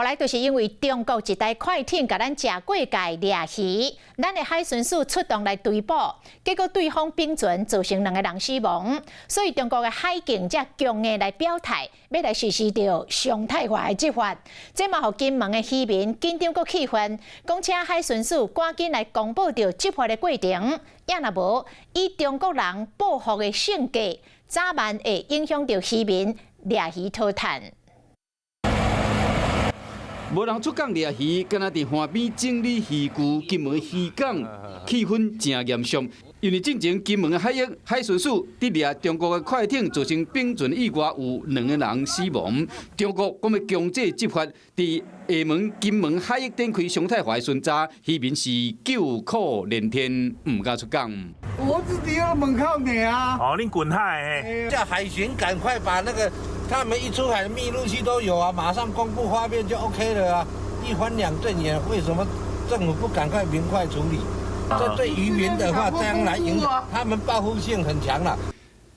來就是因為中國一台快艇共咱食過界掠魚，咱的海巡署出動來追捕，結果對方冰船造成兩個人死亡，所以中國的海警才強硬來表態，欲來實施著常態化的執法。這嘛予金門的漁民緊張閣氣憤，講請海巡署趕緊來公布著執法的過程，也若無以中國人報復的性格，早晚會影響著漁民掠魚討趁。無人出港掠魚，敢若佇岸邊整理漁具。金門漁港氣氛誠嚴肅，因為進前金門的海域海巡署佇掠中國的快艇造成冰船意外，有兩個人死亡。中國講欲強制執法，佇廈門、金門海域展開常態化的巡查，漁民是叫苦連天，毋敢出港。我自己佇門口呢啊！哦，恁近海的。叫海巡趕快把那個。他們一出海，密錄器都有啊，馬上公布畫面就 OK 了啊，一翻兩瞪眼，為什麼政府不趕快明快處理？這對漁民的話，將來影響他們報復性很強啦。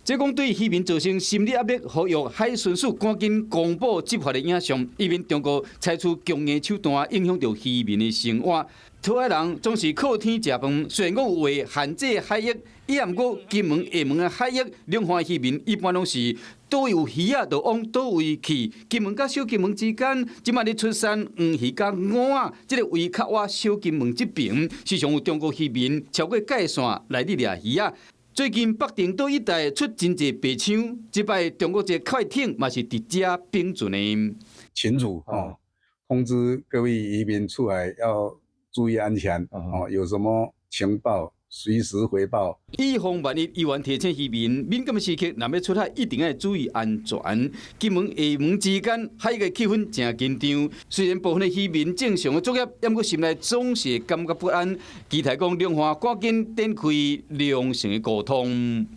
這講對漁民造成心理壓力，呼籲海巡署趕緊公布執法的影像，以免中國採取強硬手段，影響著漁民的生活。討海人總是靠天吃飯，雖然講有限制海域，也毋過金門、廈門的海域，兩岸漁民一般攏是佗位有魚仔就往佗位去。金門佮小金門之間，這擺咧出產黃魚佮蚵仔，這個位較倚小金門這爿，時常有中國漁民超過界線來佇掠魚仔。最近北碇島一帶出真濟白鯧，這擺中國一個快艇嘛是佇遮冰船的。群組哦，通知各位漁民出來要注意安全哦，有什麼情報隨時回報。以防萬一，議員提醒漁民，敏感時刻若欲出海，一定愛注意安全。金門、廈門之間海域氣氛誠緊張，雖然部分的漁民正常的作業，毋過心內總是感覺不安。期待講兩岸趕緊展開良性的溝通。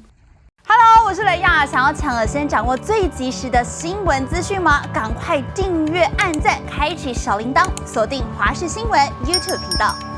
Hello，我是雷亞，想要搶先掌握最及時的新聞資訊嗎？趕快訂閱、按讚、開啟小鈴鐺，鎖定華視新聞 YouTube 頻道。